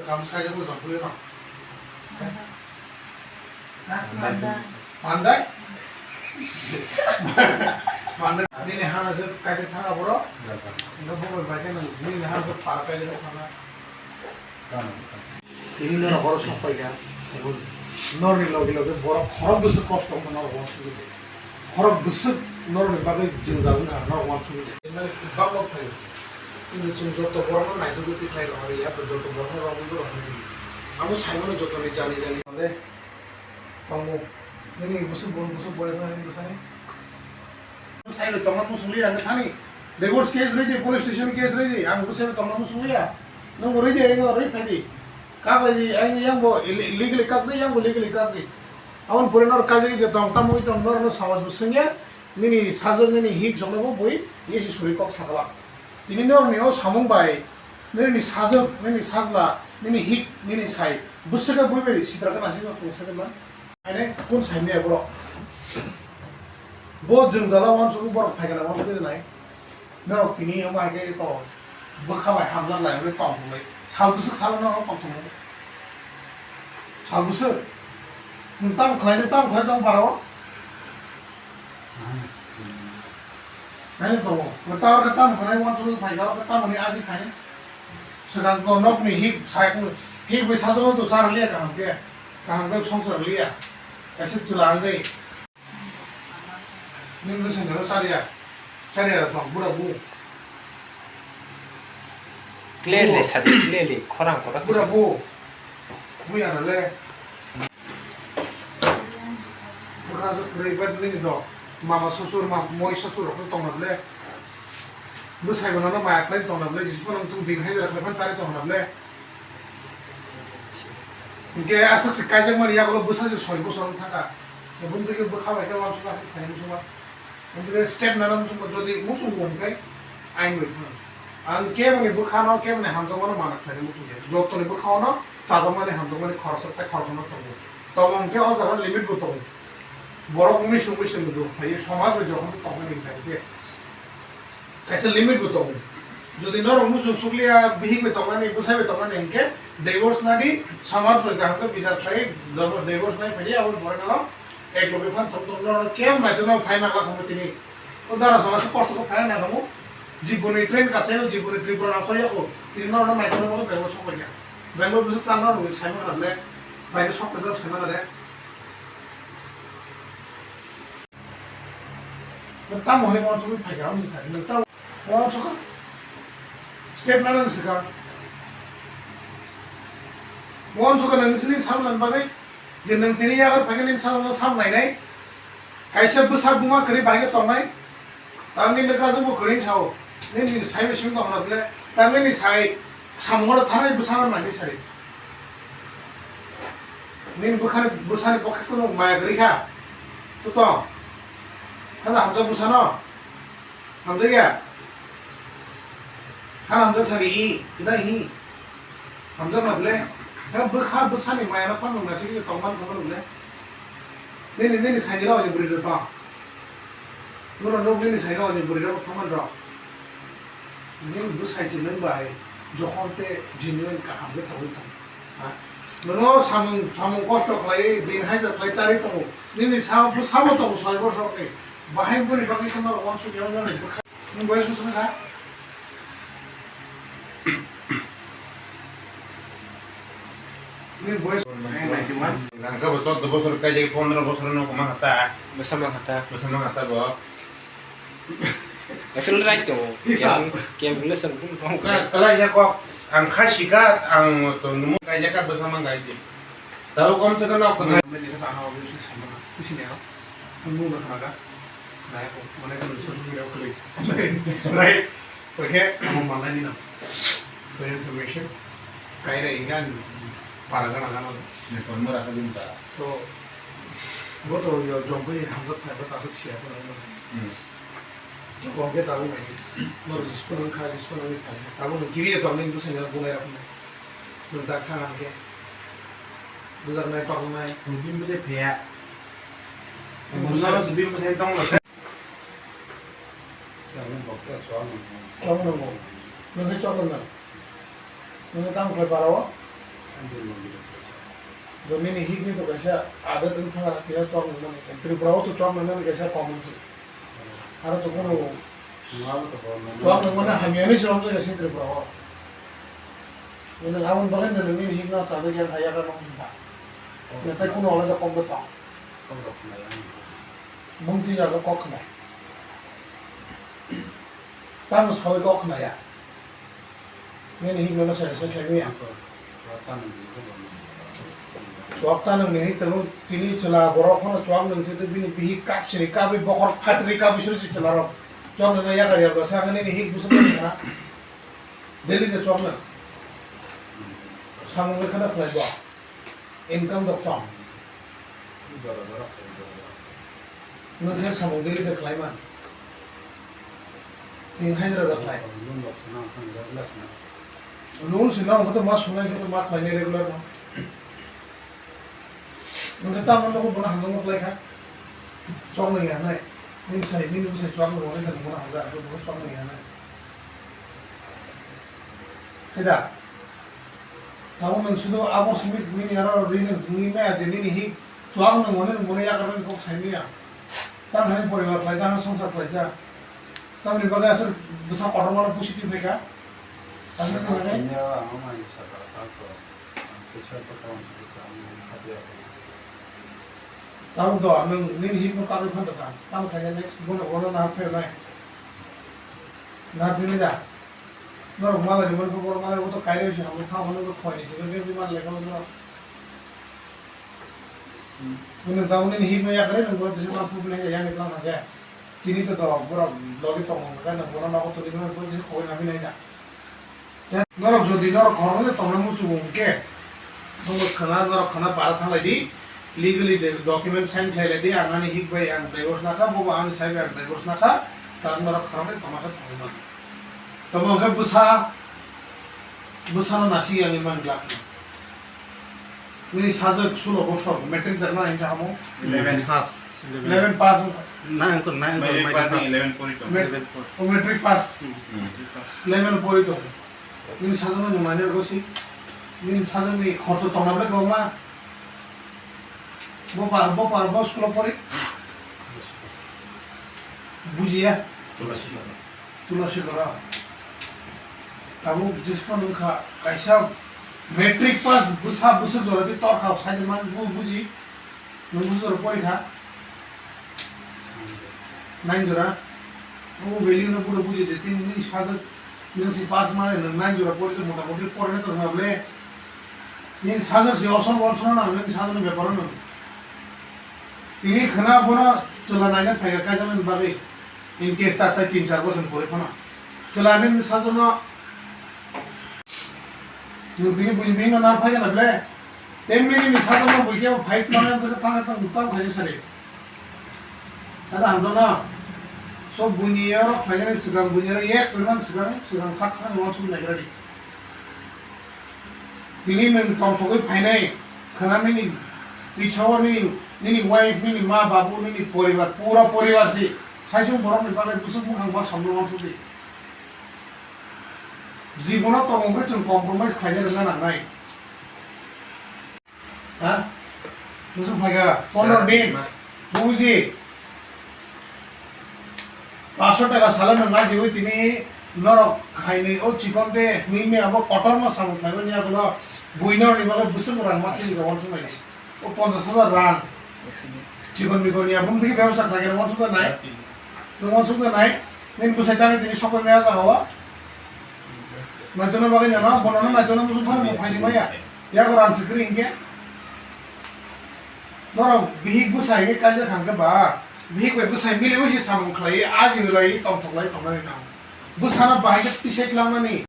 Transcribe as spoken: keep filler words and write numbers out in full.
Kam kaijak no tong phuyo no. Panda. Panda. Panda. Panda. Nini hana je kaijak thang aboro. Ino bo bai khe nini hana je para kaijak thang. Tini norok oro sok paikha, norni loge loge borok khorok bwswk kosto wngkha norok uansugwi de. Khorok bwswk norokni bagwi jwngjal wngkha norok uansugwi de. Mane kwbangma phaio. Tini chwng joto borokno naitugwi tikhlai rw ya, joto borokno rw ya. Amo saimano jotoni jani jani. Mane tongo. Nini bwswk bo-, bwswk boyas wngkha nini bwsani? Bwsai bai tongma muchung liya hwnwi thani. Divorce case rwidi, police station case rwidi, ang bwsai bai tongma muchung liya. Nwng bo rwidi, ang rwi phaidi. Kak laidi, ang yang bo illi-, illegally kak di, yang bo legally kak di. Aboni pore norok kaijagwi de tong, tamo wngwi tong, norokno samaj bo swngya, nini sajwk, nini hik jokno bo bui, yesi suri kok sakala. Tini norokni o samung bai, nini sajwk, nini sajla, nini hik, nini sai, bwswk bui bai sitra kana si tong sakala. Aine kun saimaya borok. Bo jwngjala uansukgwi borok phaikana uansukgwi nai. Norok tini omo hai khe to bwkha bai hamjak lai hwnwi tong thumwi. Sal bwswk salo norok tong thumwi. Sal bwswk. Nwng tamo khlai de, tamo khlai tong paro. Nai tongo. Nwng tamo khe tamo khlai uansukgwi phaikha, o khe tamoni aji khai. Swkang to nokni hik sai, hik bai sajagwi to chara liya kaham khe. Kaham khe swngchar liya. Kaisa chwla wngwi. Nini bwswng khe chariya. Chariya tong bura bu. Clearly sadi, clearly khorang kotor. Bura bu. Buya na le. Bura so kwrwi bat nini do. Mama sosur, ma-, moi sosur rok tong na le. Bwsai bono no maya khlai tong na le. Jismo nang tung din hai jara khlai phan chari tong na le. Hingke aswk se kaijakmani yagulo bwsa se soi bosor wng thangkha. Bumtwi khe bwkha bai khe uansukna khe phaini muchungma. Bumtwi khe step nana muchungma, jodi muchungo hwnkhe ain bai thang. Ang keboni bwkhano, keboni hamjakmano mana khlaina muchungya. Jotoni bwkhao no chajakmani hamjakmani khoroksa tei khoroksano tongo. Tongo hwnkhe o jaga limit bo tongo. Borok wngwi sungwi se muchung phaiwi somaj bai jokhon tongmani hwnkhe. Kaisa limit bo tongo. Jodi norok muchung sukliya, bihik bai tongnani, bwsai bai tongnani hinkhe divorce nadi, samar bai kaham khe bichar khlai, divorce nai phai di, aboni pore norok ek loge phan thok thok norok kebo naitok nang phai nang lakha tini. O dara sama se kosto khe phai nang kamo. Jiboni train kasai o, jiboni Tripura nang khori yako. Tini norok naitok nang divorce sok ya. Bangalore bwswk chal norok sai mano le. Bai khe sok norok sai mano le. Nwng tamo hwnwi uansukgwi phaikha, hwnwi sa, nwng tamo uansukha? Step nana ni swkang. Uansukha nang nini samung nani bagwi, je nwng tini yagar phaikha nini samung no sam nainai. Kaisa bwsa buma kwrwi bahai khe tongnai. Tamni nwkra jwk bo kwrwi sao. Nini sai bai simi tongna bwle. Tamni ni sai samung no thanai bwsa no nainai sai. Nini bwkhani, bwsani pokhe kunu maya kwrwi kha. Tuto. Khada hamjak bwsano. Hamjak ya. Khana hamjak sani i, ida hi. Hamjak na ble. Kha bwkha bwsani maya no phan nang nasi tongman thangman ble. Nini, nini saini rok ni bwrwi rok to. Nuro nuk nini saini rok ni bwrwi rok thangman rok. Nini bwsai se nwng bai jokhon te genuine kaham khe thangwi tong. Ha? Nono samung, samung kosto khlai, din hajar khlai chari tongo. Nini sa, bwsabo tongo soi bosor ni. Bahai boni bagwi khe norok uansuk ya, norok bwkha. Nwng boyes bwswk wngkha? Nini boyes. Hangka bo choddo bosor, kaijak pondro bosor no ma hata. Bwsa ma hata. Bwsa ma hata bo. Asal right to. Hisab. Kem, kem lesson pun pon. Ka, kala ya kok, ang kha sika, ang to numu kaijak ka bwsa ma gaiji. Tao kom se ka nok ko. Mene ka ta ha obviously sama. Kusi ne ha. Ang mu na ka. Nai ko, mane ka social media ko le. Right. Oke, amo malai ni na. For information. Kaira igan para gana gana. Ne kon mora ka din ta. To, bo to yo jompai hamjak phai ba tasuk sia ko na. Hmm. To, oke, tabuk nai. Nor jispo nang kha, jispo nang kha. Tabuk nang kiri to nang bwsai nang bunai rok nai. Nwng dak thang hwn khe bwjaknai, toknai. Nwng bini bwsai pheya. Nwng bwsai. Nwng bini bwsai tong lai khe. Chok nwngo. Nwng khe chok nwngo. Nwng khe tamo khlai para o? Nini hik ni to kaisa adat wngkha, kisa chwk nangmani. Tripura o to chwk nangnani kaisa common se. Aro to kuno chwk nangmani hamya ni se wngkha kaisa Tripura o. Nini aboni bagwi nini hik no chajak ya, haya ka nang wngkha. Nini tai kuno alada kok da tong. Mungti jaga kok khnai. Tamo sawi kok khnaya. Nini hik nono sari sari khlai maya. Chuak ta nang nini tamo tini chwla borok phano chuak nang twi bini bihik kap siri kabwi bokhor phatri kabwi suri si chwla rok. Chuak nang ya gari alba sa nini hik busuk nang na. Delhi de chuak nang. Samung le khana khlai ba. Income rok tong. Nwng khe samung daily de khlai man. Nwng hajra da khlai. Loan se nang khe ma sunai khe ma khlai ni regular no. Nwng khe tamo no bono hamjak no khlai kha. Chok nang ya nai. Nini sai, nini bwsai chok nang ya nai, bono hamjak, bono chok nang ya nai. Hai da? Tabuk nwng sudu abo simi nini aro reason wngwi maya je nini hi chuak nwng hwnwi nwng bono yakarmani kok sai maya. Tamo hai poribar khlai, tamo hai songsar khlaijak. Tamoni bagwi aswk bwsa kotormano positive hai kha. Tamo sanai? Tini o ang mani sakha kha to. Ang kisa to tamo sakha ang mani kha de. Tabuk do nwng nini hikno kagwi phan rwkha. Tamo khaina next bono, bono nahar phaio nai. Nahar phai nai da? Norok malai ni mankha, borok malai bo to kairwi se hamwi thango, nokno khoi ni se, bebak di man lekha bo norok. Nini tabuk nini hik no yakarwi nang bo tisa lang phuk nai ya, yani lang nang ya. Tini to to borok logi tong nang kha, nang bono nogo tuli nang bo tisa khogwi nang nai da. Norok jodi norok khoroknwi tongna muchungo hwnkhe, norok khwna, norok khwna para thanglai di, legally de-, document sign khlai lai di, ang ani hik bai ang divorce nakha, bobo ani sai bai ang divorce nakha, ta norok khoroknwi tongna khe tongwi mano. Tamo hwnkhe bwsa, bwsano nasi yang iman glak. Nini sajwk sulo bosor, matric derma hingkha amo? Eleven pass. Eleven pass wngkha. Na, wngkha, na, wngkha, Matric matric pass, pass. Eleven pori tong. Mat-, Eleven pori. O matric pass. Hmm. Eleven pori tong. Nini sajwkno nwng naina rwgwi si. Nini sajwkni khorcho tongna belai kwbangma. Bo pa, bo pa, bo school-o pori. Bujiya. Tulasi kora. Tabuk jisma nungkha kaisa matric pass bwsa bwswk jora twi torkha saide man bu buji. Nung bwswk jora porikha. Nine jora. O value no pura buji de tin nini sajak nung si pass mane nung nine jora pori to mota moti pore na to na ble. Nini sajak si osol bol sona na nini sajak ni bepar no. Tini khana bono chwla naina phaikha kaijaknani bagwi. In case ta tai tin char bosor pore phano. Chwla nini sajak no. Nwng tini buini bihikno nar phai gana ble? Ten minute ni sajak no buikhe bo phai tmani wngkha thangnai tong tang khaisa sari. Ada hamjakno. So buini oro khlainani swkang buini oro yek rinani swkang swkang sak sak no sum naigra di. Tini nwng tongthogwi phainai khwnamani bichao nini, nini wife, nini ma babu, nini poribar, pura poribar si. Saichung borokni bagwi bwswk mwkhang ba somno wansukdi. Jibono tongo hwnkhe chwng compromise khlaina rwna nangnai. Ha? Bwswk phaikha pondro din. Bubuji. Paanso taka salo nwng ajiwi tini norok khainwi o chikon de hwnwi maya bo kotorma samung khlaimani yagulo buino rwni bagwi bwswk rang ma thwngwi rw uansuknai. O ponchash hajar rang. Chikon mikon ya bumtwi khe bebsa khlaikhe rw uansuknai. Rw uansuknai. Nini bwsai tangwi tini sokoi maya jagao. Naitona bagwi nana bonono naitona muchung phano bo phaisi maya. Yago rang se kwrwi hinkhe. Norok bihik bwsai hwnwi kaijak hangkhe ba, bihik bai bwsai miliwi se samung khlaiwi, ajiwi laiwi, tongthok laiwi tongnani nango. Bwsano bahai khe tisai tlangnani,